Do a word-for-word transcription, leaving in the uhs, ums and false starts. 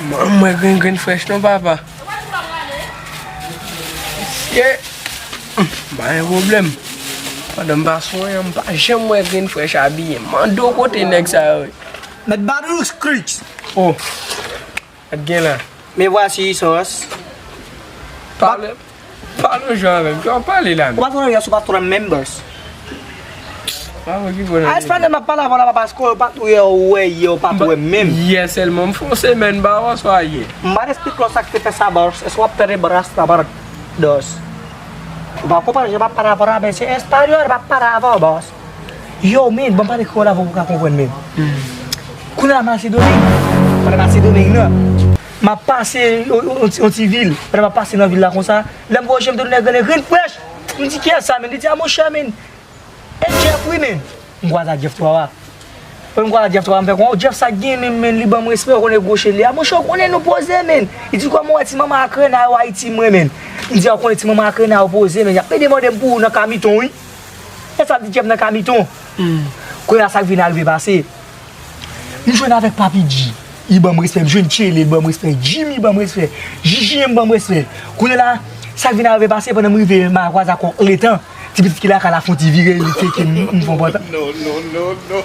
Mwen, mwen grenn grenn frèch non, papa. Mesye, m pa gen pwoblèm. Pandan m pa sou anyen, m pa janm wè grenn frèch abiye. Mande w kote nèg sa yo ye. Met Badou Screech. Oh, sa t gen la? Me voici, Sos. Pale, pale yon jan avè m. Ki w ap pale la menm? Ou pa t wè yè sou pa twòp members. Bravo, ki bon. A, Espanyòl m ap pale avè w la, paske w pa t wè, w wè yè, w pa t wè menm. Yè sèlman, m fè yon semèn, m pa wè w swa yè. M pa t esplike w sa k te fè sa, bòs. Èske w ap tande bras la, bòs? Ou pa konprann, jan m ap pale avè w la, men se Espanyòl m ap pale avè w, bòs. Yo, men, ban m pale kreyòl avè w pou w ka konprann, men. Kounye a, m al Sendomeng. Pandan m al Sendomeng nan, m ap pase yon, yon, yon ti, yon ti vil. Pandan m ap pase nan vil la konsa, lè m voye je m, tande nèg rele grenn frèch. M di, "Kiyès sa, men?" Li di, "A, monchè, men, e Jeff wi, men." M kwaze ak Jeff twa a. Lè m kwaze ak Jeff twa a, m fè konsa, "O, Jeff, sa k gen menm, men, li ban m respè, ou konnen gwo chèn li a. Monchè, ou konnen nou poze, men." Li di, "Kòman w wè ti manman ak rena yo Ayiti, mwen, men?" M di, "A, ou konnen ti manman ak rena yo poze, men, y ap pede mande m pou ou nan Kamiton, wi." E sa m di Jeff nan Kamiton. Kounye a sa k vin arive pase. M jwenn avèk Papi G. Li ban m respè. M jwenn Tchele, li ban m respè. Jimmy ban m respè. J J M ban m respè. Kounye a la, sa k vin arive pase pandan m rive, m al kwaze ak Onk Letan. Ti pitit ki lakay la fè yon ti vire, li fè ke m, m fè yon pòtan. Non, non, non, non.